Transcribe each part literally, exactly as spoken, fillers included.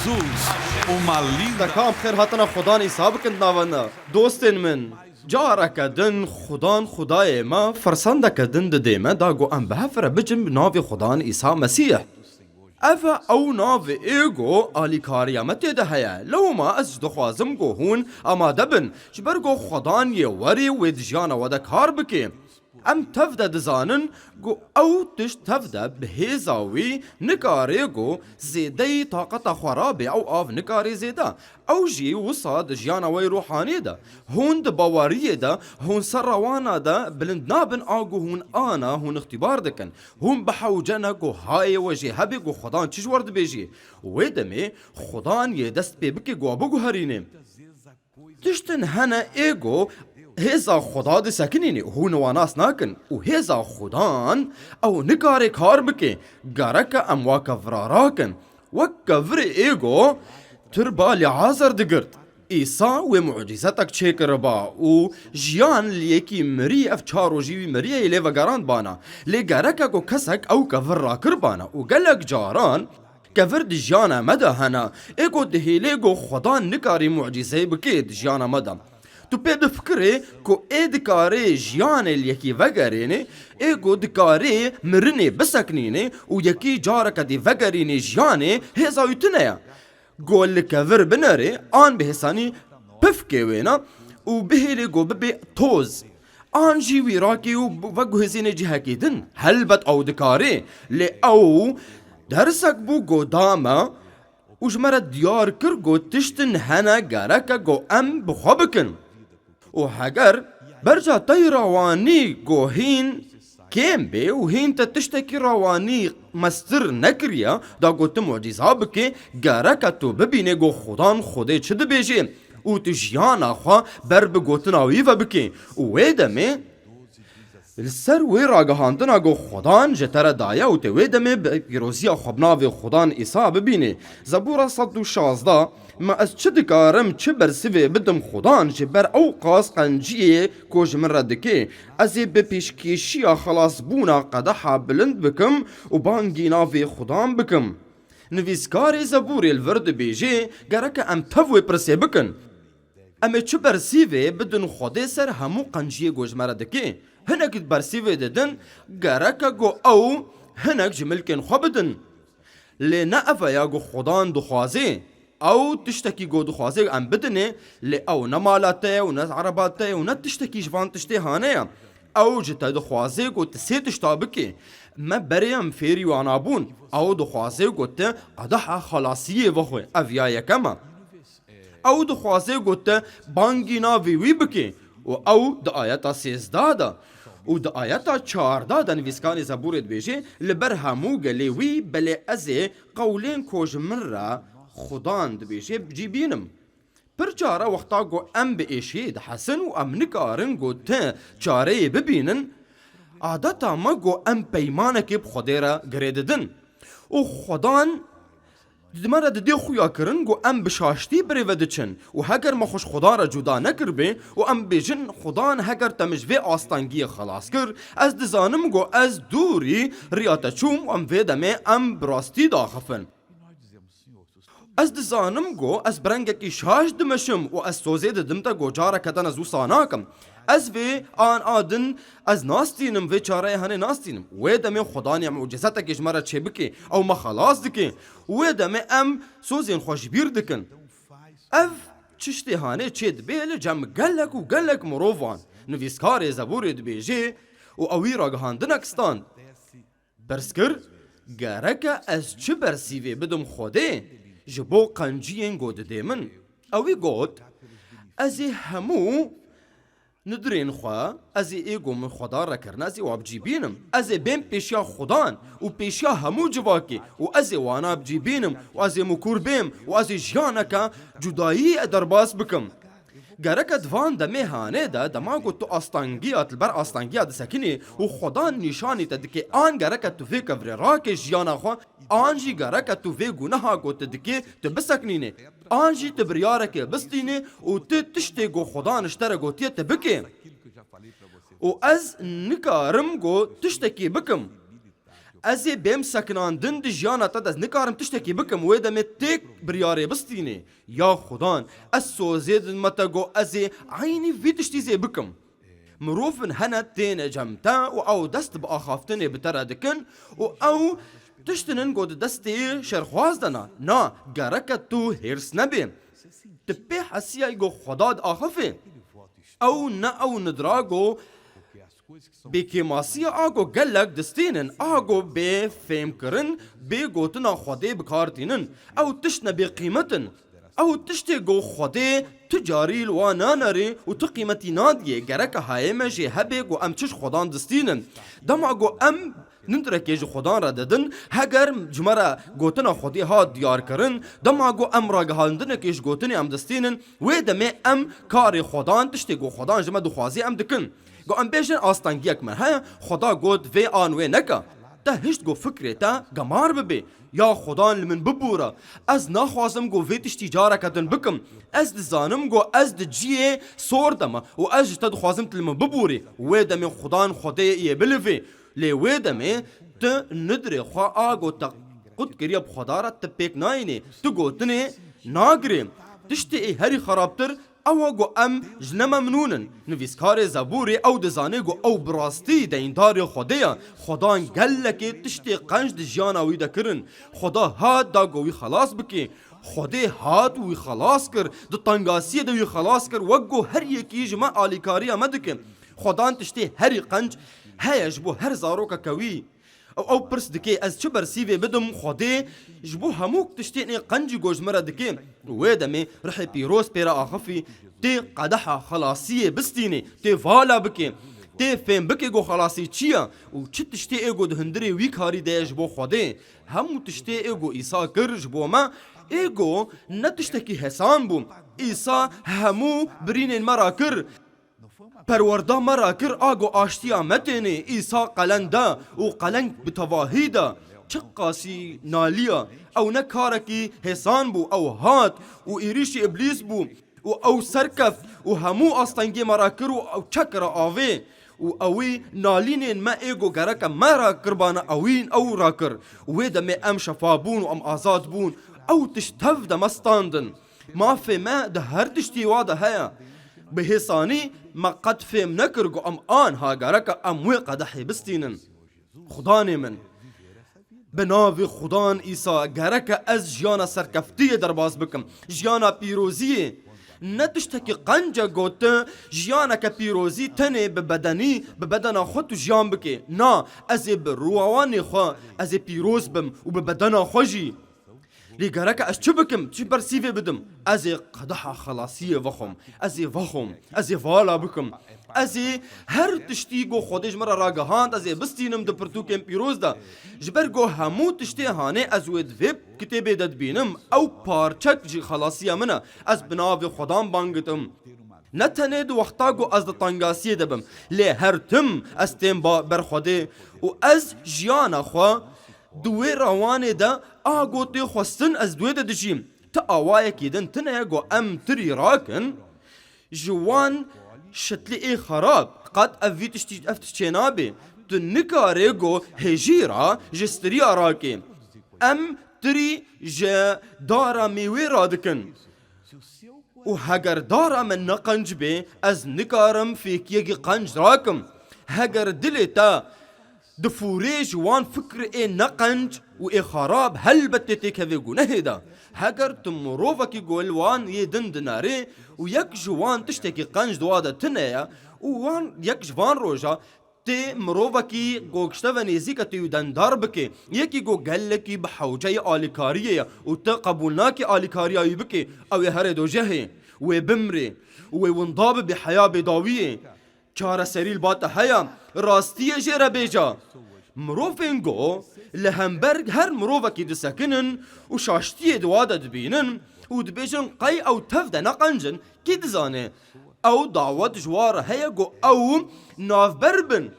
Uma linda. Te kam xêr hatina Xudan Îsa bikin di nava me. Dostên min, careke din Xudan Xudayê me fersendeke din didê me, da ku em bi hev re bicin bi navê Xudan Îsa Mesîh. Ev e ew navê ê ku alîkariya me tê de heye. Lewma ez dixwazim ku hûn amade bin, ji ber ku Xudan yê werê wê di jiyana we de kar bike. Em tev de dizanin ku ew tişt tev de bi hêza wî nikare ku zêdeyî taqeta xwe rabe, ew av nikare zêde. Ew jî wisa di jiyana we yê ruhanî de. Hûn di baweriyê de, hûn ser rewana de bilind nabin a ku hûn ana hûn îxtîbar dikin. Hûn bi hewce ne ku hayê we jê hebe ku Xudan çi ji we re dibêjî. Wê demê Xudan yê dest pê bike ku we biguherîne. Tiştin hene ê ku hêza Xuda disekinîne, hûn wan nas nakin û hêza Xudan ew nikare kar bike, gereke em wa kevira rakin. Wek kevirê ê ku tirba Lîazer digirt. Îsa wê mucîzetek çêkiriba û jiyan li yekî mirî, ev çar rojî wî miriye, yê lê vegerandbana. Lê gereke ku kesek ew kevir rakirbana û gelek caran kevir di jiyana me de hene, ê ku dihêlê ku Xudan nikarî mucîzeyê bike di jiyana me de. Tu pê bifikirê ku ê dikarê jiyanê li yekî vegerêne, ê ku dikarê mirinê bisekinîne û yekî careke dî vegerîne jiyanê, hêza wî tune ye. Ku li kevir binere, an bi hêsanî pifkê wêne û bihêlê ku bibe toz. An jî wî rakê û veguhêzînê cihekî din. Helbet ew dikare, lê ew dersek bû ku da me û ji me re diyar kir ku tiştin hene gereke ku em bi xwe bikin. Û heger berca te yî rewanî ku hîn kêm bê û hîn te tiştekî rewanî mestir nekiriye, da ku tu mucîza bike, gereke tu bibînê ku Xudan Xwedê çi dibêje û tu jiyana xwe ber bi gotina wî ve bike. Û wê demê li ser wê ragihandina ku Xudan ji te re daye û te wê demê bi pîroziya xwe bi navê Xudan Îsa bibînê. Zebûra sed û şazdeh, Ma ez çi dikarim, çi bersivê bidim Xudan, ji ber ew qas qenciyê ku ji min re dike? Ez ê bi pêşkêşiya xelasbûna qedeha bilind bikim û bangî navê Xudan bikim. Nivîskarê Zebûrê li vir dibêje, gereke em tev wê pirsê bikin. Em ê çi bersîvê bidin Xwedê ser hemû qenciyê ku ji me re dike? Hinek bersîvê didin, gereke ku ew hinek ji milkên xwe bidin. Lê ne ev e ya ku Xudan dixwaze. Ew tiştekî ku dixwaze em bidinê, lê ew ne mala te ye û ne ereba te ye û ne tiştekî ji van tiştê hane ye. Ew ji te dixwaze ku tu sê tişta bikê. Me berê em fêrî wana bûn. Ew dixwaze ku tu qedeha xelasiyê vexwe. Ev ya yekem e. Ew dixwaze ku te bangî navê wî bike û ew di ayeta sêzdeh de û di ayeta çardeh de nivîskanê Zebûrê dibêje, Li ber hemû gelê wî, belê ez ê qewlên ku ji min re Xudan dibêje, bi cî bînim. Pir care wexta ku em bi êşiyê dihesin û em nikarin ku ti çareyê bibînin, adeta me ku em peymanekê bi Xwedê re girê didin. Û Xudan di me re didê xuya kirin ku em bi şaştî birê ve diçin û heger me xwe ji Xudan re cuda nekiribê û em bêjin, Xudan heger te min ji vê astengiyê xelas kir, ez dizanim ku ez dûrî riya te çûm û em vê demê em bi rastî daxifin. Ez dizanim ku ez bi rengekî şaş dimeşim û ez sozê didim te ku careke din ez wisa nakim. Ez vê an a din ez nastînim, vê çareyê henê nastînim. Wê demê Xudan ya mucizetekê ji me re çêbike, ew me xelas dike. Wê demê em sozên xwe ji bîr dikin. Ev çiştê hanê çê dibe li cem gelek û gelek mirovan. Nivîskarê Zebûrê dibêje û ewî ragihandinek stand. Pirs kir, Gereke ez çi bersîvê bidim Xwedê ji bo qenciyên ku didê min? Ewî got, Ez ê hemû nidirên xwe, ez ê ê ku min Xweda re kirine, ez ê wa bi cî bînim. Ez ê bêm pêşiya Xudan û pêşiya hemû civakê û ez ê wana bi cî bînim û ez ê mukûr bêm û ez ê jiyaneke cudayî derbas bikim. Gereke di van demê hanê de, dema ku tu astengiya, tu li ber astengiya disekinî û Xudan nîşanî te dike, an gereke tu vê kevirê rakê jiyana xwe, an jî gereke tu vê guneha ku tu dikê, tu bisekinînê, an jî tu biryarekê bistînê û tu tiştê ku Xudan ji te re gotiye, tu bikê. Û ez nikarim ku tiştekî bikim. Ez ê bêm sekinandin di jiyana te de, ez nikarim tiştekî bikim, wê demê têk biryarê bistînê. Ya Xudan, ez sozê didime te, go ez ê eynî vî tiştî zê bikim. Mirovin hene têne cem te û ew dest bi axaftinê bi te re dikin û ew tiştin in go di destê şerxwaz de ne. Na, gereke tu hêrs nebê. Tu pê hesiyayî go Xweda diaxifê. Ew ne ew nidra go bêkêmasiya a go gelek distînin, a go bê fêmkirin, bê gotina Xwedê bi kar tînin. Ew tişt ne bêqîmet in. Ew tiştê go Xwedê tu carî li wan nanerê û tu qîmetî nadiyê. Gereke hayê me jê hebe go em çi ji Xwedan distînin. Dema go em nindrekê ji Xwedan re didin, heger ji me re gotina Xwedê hat diyar kirin, dema go em ragihandinekê ji gotinê em distînin, wê demê em karê Xwedan, tiştê go Xwedan ji me dixwazî, em dikin. Go em bêjin astengiyek me heye, Xweda got vê an wê neke. Te hişt go fikrê te gemar bibê. Ya Xudan li min bibûre. Ez naxwazim go vê tiştî careke din bikim. Ez dizanim go ez di ciyê sor de me û ez ji te dixwazim tu li min bibûrî. Wê demê Xudan Xwedê yê bilivê. Lê wê demê tu nidrê xwe a go te qut kiriye bi Xweda re tu pêk nayînê. Tu gotinê nagirê. Tiştê ê herî xerabtir Ew e ku em ji nememnûn in. Nivîskarê Zebûrê ew dizane ku ew bi rastî deyndarê Xwedê ye. Xwedan gelekê tiştê qenc di jiyana wî de kirin. Xweda hat da ku wî xelas bike. Xwedê hat û wî xelas kir. Di tengasiyê de wî xelas kir. Wek ku her yekî ji me alîkariya me dike. Xwedan tiştê herî qenc heye ji bo her zarokeke wî. Ew, ew pirs dike, ez çi bersîvê bidim Xwedê ji bo hemû tiştên ê qencî ku ji min re dike? Wê demê rihê pîroz pê re axifî, tê qedeha xelasiyê bistînê, tê vala bike, tê fêm bike ku xelasî çi ye û çi tiştê ê ku di hundirê wî karî de ye ji bo Xwedê. Hemû tiştê ê ku Îsa kir ji bo me, ê ku ne tiştekî hesan bû. Îsa hemû birînên me rakir. Perwerda me rakir a ku aştiya me tênê, Îsa qelen da û qelen bi tevahî da. Çiqasî naliya, ew ne karekî hêsan bû, ew hat û êrîşî Îblîs bû û ew serkeft û hemû astengê me rakir û ew çekira avê û ewî nalînên me ê ku gereke me rakirbane ewîn ew rakir. Wê demê em şefa bûn û em azad bûn. Ew tişt tev de me standin. Mafê me di her tiştî wa de heye. Bi hêsanî me qet fêm nekir ku em anha gereke em wê qedehê bistînin. Xudanê min, bi navê Xudan Îsa gereke ez jiyana serkeftiyê derbas bikim, jiyana pîroziyê. Ne tiştekî qenc e ku tu jiyaneke pîrozî tenê bi bedenî, bi bedena xwe tu jiyan bikê. Na, ez ê bi ruawanê xwe, ez ê pîroz bim û bi bedena xwe jî. Lê gereke ez çi bikim, çi bersîvê bidim? Ez ê qedeha xelasiyê vexwim. Ez ê vexwim. Ez ê vala bikim. Ez ê her tiştî ku Xwedê ji min re ragihand, ez ê bistînim di pirtûkên pîroz de. Ji ber ku hemû tiştê hanê ez wê di vê kitêbê de dibînim, ew parçek ji xelasiya min e. Ez bi navê Xwedan bang dikim. Ne tenê di wexta ku ez di tengasiyê de bim, lê her tim ez têm ba-, ber Xwedê û ez jiyana xwe di wê rawanê de a ku tê xwestin ez di wê de dijîm. Ti awayekî din tune ye ku em tirî rakin, ji wan şitlî ê xerab, qet ev vî tiştî, ev tişt çênabê. Tu nikarê ku hêjî ra ji stiriya rakê. Em tirî ji dara mêwê radikin. Û heger dara me ne qenc bê, ez nikarim fêkiyekî qenc rakim. Heger dilê te difûrê ji wan fikr ê ne qenc û ê xerab, helbet tê têkevê gunehê de. Heger tu mirovekî ku li wan yê din dinarê û yek ji wan tiştekî qenc di wa de tune ye û wan yek ji van roja Tê mirovekî ku ji te ve nêzîk e, tu wî dendar bikê. Yekî ku gelekî bi hewceyê alîkariyê ye û tu qebûl nakî alîkariya wî bikê, ew ê herê dojehê, wê bimrê û wê winda bibe heya bêdawiyê. Çareserî li ba te heye, rastiyê jê re bêje. Mirovên ku li hember her mirovekî disekinin û şaştiyê di wa de dibînin û dibêjin qey ew tev de ne qenc in, kî dizane? Ew dawet ji wa re heye ku ew navber bin.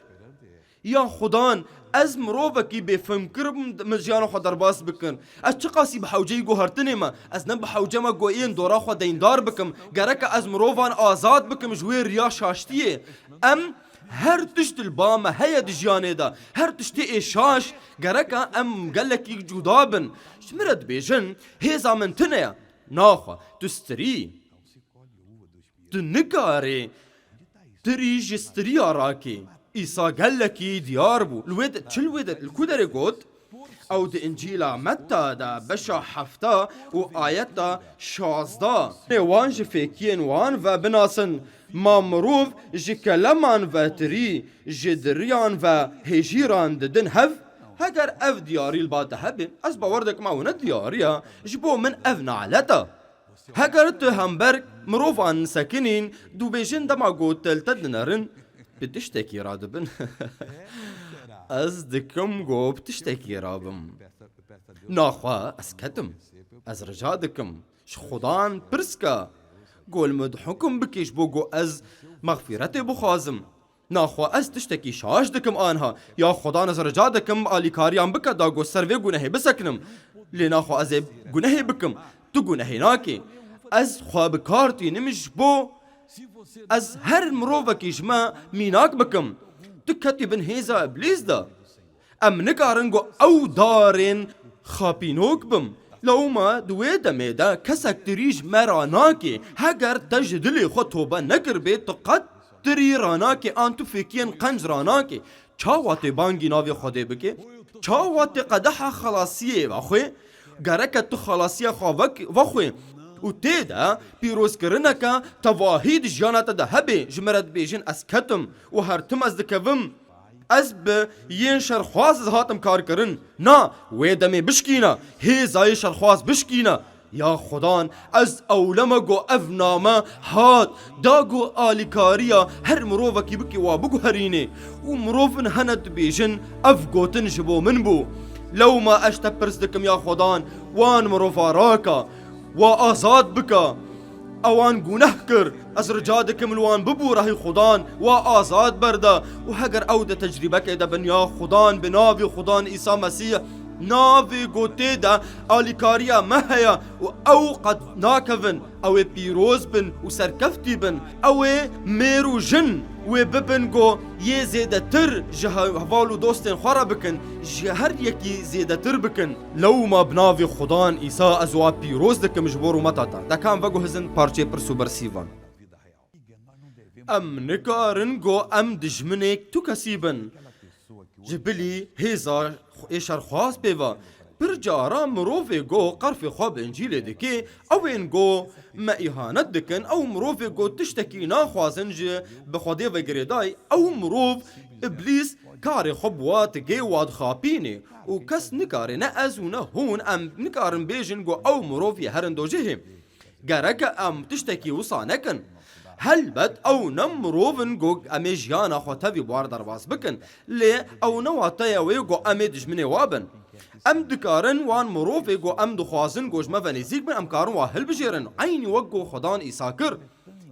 Ya Xudan, ez mirovekî bêfemkir im, min jiyana xwe derbas bikin. Ez çiqasî bi hewceyî guhertinê me, ez ne bi hewce me ku yên dora xwe deyndar bikim. Gereke ez mirovan azad bikim ji wê riya şaştiyê. Em Her tişt li ba me heye di jiyanê de. Her tiştê ê şaş gereka em gelekî cuda bin. Ji min re dibêjin, hêza min tune ye. Naxwe, tu stirî. Tu nikarî tirî ji stiriya rakî. Îsa gelekî diyar bû. Li wê de, çi li wê de, li ku derê got? Ew di Încîla Metta de beşa hefta û ayeta şazda. Wan ji fêkiyên wan ve binasin, ma mirov ji keleman ve tirî, ji diriyan ve hêjîran didin hev? Heger ev diyarî li ba te hebe, ez bawer dikim ew ne diyarî ye, ji bo min ev nalet e. Heger tu hember mirovan sekinîn, dûbêjin dema ku te li te dinerin, bi tiştekî radibin. Ez dikim ku bi tiştekî rabim. Naxwe ez ketim. Ez rica dikim. Ji Xudan pirs ke. Ku li min hukum bike ji bo ku ez mexfîretê bixwazim. Naxwe ez tiştekî şaş dikim anha. Ya Xudan ez rica dikim alîkariyan bike da ku ser vê gunehê bisekinim. Lê naxwe ez ê gunehê bikim. Tu gunehê nakê. Ez xwe bi kar tînim ji bo ez her mirovekî ji me mînak bikim. Tu ketî bin hêza Îblîs de. Em nikarin ku ew darên xapînok bim. Lewma di wê demê de kesek tirî ji me ranakê. Heger te ji dilê xwe tobe nekiribê, tu qet tirî ranakê an tu fêkiyên qenc ranakê. Çawa tê bangî navê Xwedê bikê? Çawa tê qedeha xelasiyê vexwê? Gereke tu xelasiya xwe vek-, vexwê û tê de pîrozkirineke tevahî di jiyana te de hebe, ji min re dibêjin ez ketim û her tim ez dikevim. Ez bi yên şerxwaz hatim kar kirin. Na, wê demê bişkîne, hêzayê şerxwaz bişkîne. Ya Xudan, ez ewle me ku ev name hat, da ku alîkariya her mirovekî bike wa biguherînê. Û mirovin hene dibêjin, ev gotin ji bo min bû. Lewma ez te pirs dikim ya Xudan, wan mirova rake, wa azad bike. Ewan guneh kir. Ez rica dikim li wan bibûre hey Xudan, wa azad berde. Û heger ew di tecrîbekê de bin ya Xudan, bi navê Xudan Îsa Mesîh, navê ku tê de alîkariya me heye û ew qet nakevin. Ew ê pîroz bin û serkeftî bin. Ew ê mêr û jin wê bibin ku yê zêdetir ji he-, heval û dostên xwe re bikin, ji her yekî zêdetir bikin. Lewma bi navê Xudan Îsa ez wa pîroz dikim ji bo rûmeta te. Dekan veguhizin parçeyê pirs û bersîvan. Em nikarin ku em dijminê tu kesî bin. Ji bilî hêza ê şerxwaz pê ve. Pir cara mirovê ku qerfê xwe bi Încîlê dike, ew ên ku me îhanet dikin, ew mirovê ku tiştekî naxwazin ji bi Xwedê ve girêdayî, ew mirov Îblîs karê xwe bi wa dike, wa dixapînê û kes nikare, ne ez û ne hûn, em nikarin bêjin ku ew mirov yê herin dojehê. Gereke em tiştekî wisa nekin. Helbet ew ne mirov in ku em ê jiyana xwe tevî bi wan re derbas bikin, lê ew ne wateya wê ku em ê dijminê wa bin. Em dikarin wan mirovê ku em dixwazin ku ji me ve nêzîk bin, em karin wa hilbijêrin, eynî wek ku Xudan Îsa kir.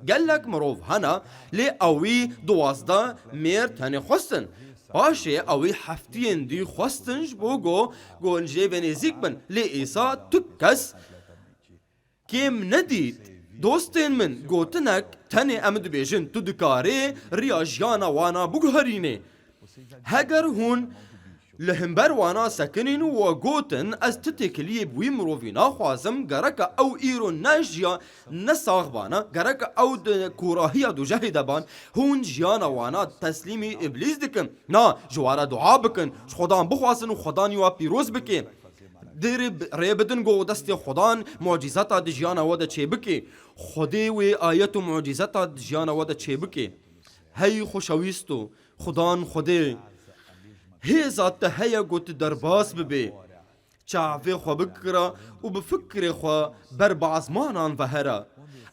Gelek mirov hene, lê ewî duwazdeh mêr tenê xwestin. Paşê ewî heftiyên dî xwestin ji bo ku, ku ji vê nêzîk bin. Lê Îsa tu kes kêm nedît. Dostên min, gotinek tenê em dibêjin, tu dikarê riya jiyana wana biguherînê. Heger hûn li himber wana sekinîn û we gotin, ez ti têkiliyê bi wî mirovî naxwazim, gereke ew îro ne jiya, ne sax bana, gereke ew di kûrahiya dûjehê de ban, hûn jiyana wana teslîmî Îblîs dikin. Na, ji we re dua bikin, ji Xudan bixwazin û Xudan wa pîroz bike. Dêrê bi-, rê bidin ku destê Xudan mucîzata di jiyana we de çêbike. Xwedê wê ayet û mucîzata di jiyana we de çêbike. Hey xweşewîsto, Xudan Xwedê, hêza te heye ku tu derbas bibê. Çavê xwe bikira û bi fikrê xwe ber bi ezmanan ve here.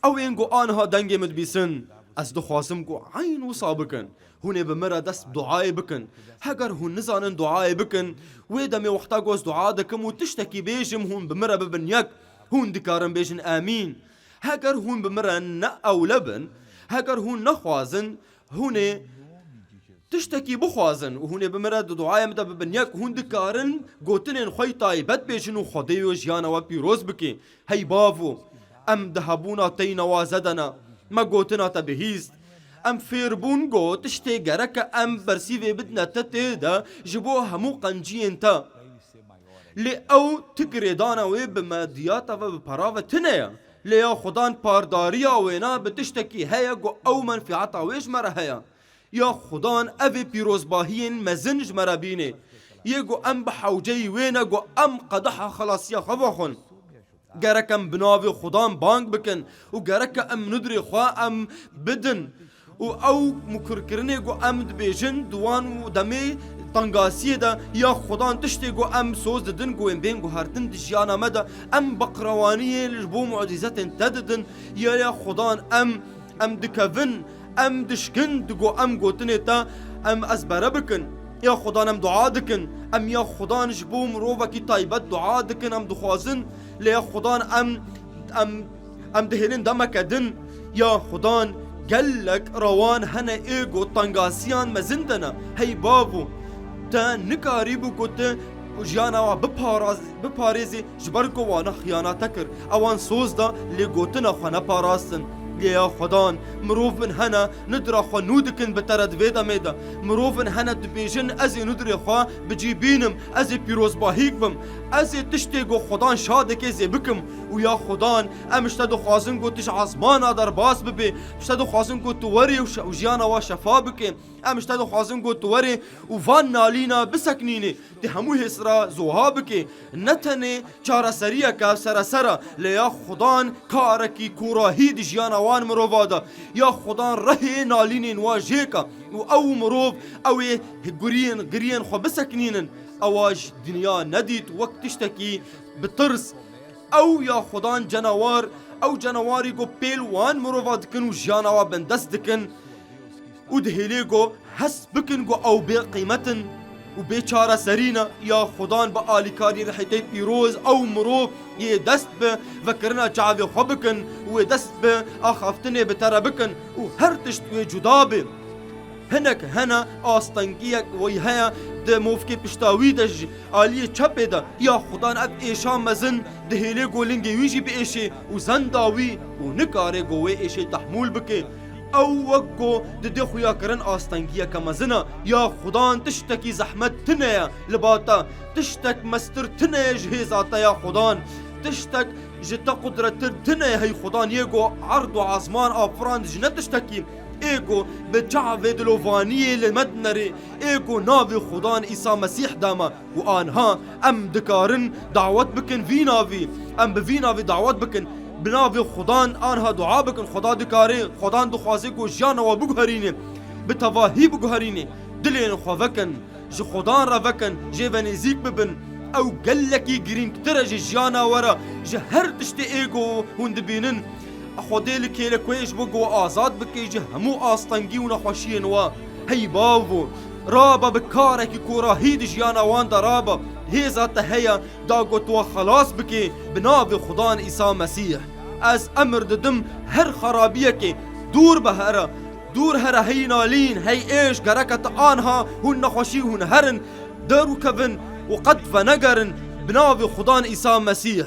Ew ên ku aniha dengê min dibîsin, ez dixwazim ku eyn wisa bikin. Hûn ê bi min re dest bi duayê bikin. Heger hûn nizanin duayê bikin, wê demê wexta ku ez dua dikim û tiştekî bêjim, hûn bi min re bibin yek. Hûn dikarin bêjin amîn. Heger hûn bi min re ne ewle bin, heger hûn nexwazin, hûn ê tiştekî bixwazin û hûn ê bi min re di duaya min de bibin yek, hûn dikarin gotinên xwe yî taybet bêjin û Xwedê wê jiyana we pîroz bike. Hey bavo, em di hebûna teyna waze de ne. Me gotina te bihîst. Em fêr bûn ku tiştê gereke em bersîvê bidine te tê de ji bo hemû qenciyên te. Lê ew ti girêdana wê bi mediyata ve, bi para ve tune ye. Lê ya Xudan pardariya wêna bi tiştekî heye ku ew menfîata wê ji me re heye. Ya Xudan evê pîrozbahiyên mezin ji me re bînê. Yê ku em bi hewceyî wê ne ku em qedeha xelasiya xwe vexwin. Gerek em bi navê Xudan bang bikin û gerek em nudrê xwe em bidin. Û ew mukirkirinê ku em dibêjin di wan demê tengasiyê de, ya Xudan tiştê ku em soz didin ku ên bên guhertin di jiyana me de, em beqrewaniyê ji bo mucîzetên te didin. Ya, ya Xudan em, em dikevin, em dişkin di go-, em gotinê te em ezbere bikin. Ya Xudan em dua dikin. Em ya Xudan ji bo mirovekî taybet dua dikin, em dixwazin. Lê ya Xudan em, em, em dihêlin demeke din. Ya Xudan gelek rewan hene ê ku tengasiyan mezin de ne. Hey bavo, te nikarîbû ku tu jiyana wa biparaz-, biparêzî ji ber ku wana xiyanat te kir. Ewan soz da lê gotina xwe neparastin. Lê ya Xudan, mirovin hene nudra xwe nû dikin bi te re di vê demê de. Mirovin hene dibêjin, ez ê nudrê xwe bi cî bînim, ez ê pîrozbahîk bim, ez ê tiştê ku Xudan şa dike zê bikim. Û ya Xudan, em ji te dixwazin ku tu ji ezmana derbas bibê, ji te dixwazin ku tu werê û şe-, û jiyana wa şefa bike. Em ji te dixwazin ku tu werê û van nalîna biseknînê. Di hemû hêsra ziwa bike. Ne tenê çareseriyeke seresera, lê ya Xudan karekî kûrahî di jiyana wan mirova de. Ya Xudan rehê nalînên wa jêke û ew mirov ew ê guriyên, giriyên xwe biseknînin. Ewa ji dinya nedît wek tiştekî bi tirs. Ew ya Xudan cenewar, ew cenewarî ku pêl wan mirova dikin û jiyana wa bindest dikin. Û dihêlê ku hest bikin ku ew bê qîmet in û bê çareserî ne, ya Xudan bi alîkarî rihê te pîroz ew mirov yê dest bi vekirina çavê xwe bikin û wê dest bi axaftinê bi te re bikin û her tişt wê cuda bê. Hinek hene astengiyek wî heye di movkê pişta wî de ji aliyê çepê de, ya Xudan ev êşa mezin dihêlê ku lingê wî jî biêşê û zenda wî û nikare ku wê êşê tehmûl bike. Ew wek ku didê xuya kirin astengiyeke mezin e. Ya Xudan, tiştekî zehmet tune ye li ba te. Tiştek mestir tune ye ji hêza te ya Xudan. Tiştek ji te qudrettir tune ye hey Xudan, yê ku erd û ezman afirand ji ne tiştekî. Ê ku bi çavê dilovaniyê li me dinerê. Ê ku navê Xudan Îsa Mesîh dama. Û anha em dikarin dawet bikin vî navî. Em bi vî navî dawet bikin. Bi navê Xudan anha dua bikin. Xuda dikare, Xudan dixwaze ku jiyana we biguherîne. Bi tevahî biguherîne. Dilên xwe vekin. Ji Xudan re vekin. Jê ve nêzîk bibin. Ew gelekî girîngtir e ji jiyana we re. Ji her tiştê ê ku hûn dibînin. Xwedê li kêlekuyê ji bo ku we azad bike ji hemû astengî û nexweşiyên we. Hey bavo, rabe bi karekî kûrahî di jiyana wan de rabe. Hêza te heye da ku tu we xelas bike bi navê Xudan Îsa Mesîh. Ez emir didim her xerabiyekê dûr be here. Dûr here hey nalîn, hey êş, gereke te anha hûn nexweşî hûn herin, derûkevin û qet venegerin bi navê Xudan Îsa Mesîh.